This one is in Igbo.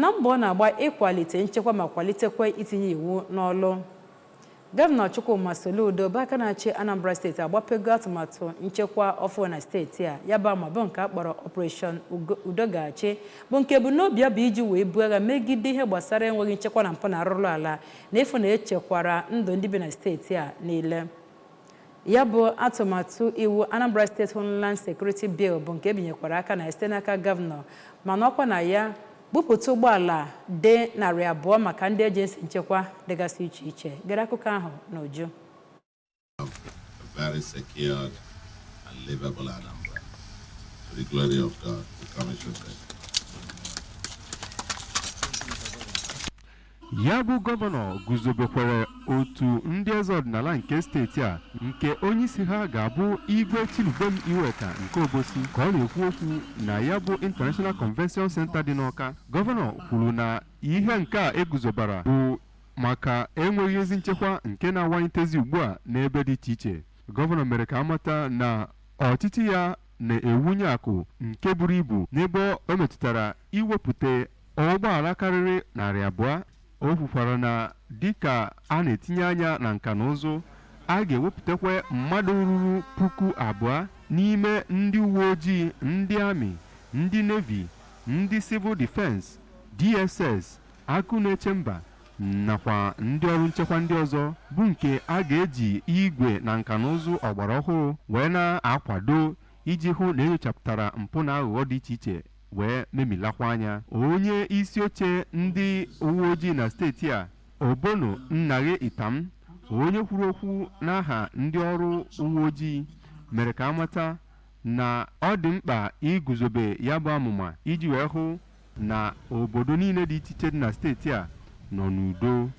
Na mbọ ọ na-agba ịkwalite nchekwa ma kwalitekwa itinye iwu n'ọlụ, Gọvanọ Chukwuma Soludo, bụ aka na-achị Anambra Steeti, agbapego atụmatụ nchekwa ọfụ na steeti a. Ya bụ ama bụ nke a kpọrọ Operation Udo Ga-achị, bụ nke ebumnobi ya bụ iji wee buo agha megide ihe gbasara enweghị nchekwa na mpụ na arụrụ ala, na ịfụ na echekwara ndụ ndị bi na steeti a niile. Ya bụ atụmatụ iwu Anambra State Homeland Security Bill bụ nke ebinyekwara aka na ya site n'aka gọvanọ, mana ọkwa na ya bupụta ụgbọala dị 200 maka ndị agency nchekwa dịgasị iche iche. Gere akụkọ ahụ n'uju. A very secured and livable Anambra. To the glory of God, the Commission said. Ya bụ gọvanọ guzobekwara otu ndị eze ọdịnala nke steeti a, nke onyeisi ha ga-abụ Igwe Chilubem Iweka nke Obosi. Ka ọ na-ekwu okwu na ya bụ International Convention Center dị n'Ọka, gọvanọ kwuru na ihe nke a eguzobara bụ maka enweghị ezi nchekwa nke na-awalitezi ugbu a n'ebe dị iche iche. Gọvanọ mere ka amata na ọchịchị ya na-ewunye akụ nke buru ibu n'ebe o metụtara iwepụta ụgbọala karịrị 200. O kwukwara na dịka a na-etinye anya na nka na ụzụ, a ga-ewepụtakwa mmadụ ruru 2000 n'ime ndị uwe ojii, ndị amị, ndị navy, ndị civil defense, DSS, akụ na-eche mba, nakwa ndị ọrụ nchekwa ndị ọzọ, bụ nke a ga-eji igwe na nka na ụzụ ọgbara ọhụrụ wee na-akwado iji hụ na enyochapụtara mpụ na aghụghọ dị iche iche wee memilakwa anya. Onye isi oche ndị uwe ojii na steeti a, Obono Nnaghe Itam, onye kwuru okwu n'aha ndị ọrụ uwe ojii, mere ka amata na ọ dị mkpa iguzobe ya bụ amụma iji wee hụ na obodo niile dị iche iche dị na steeti a nọ n'udo.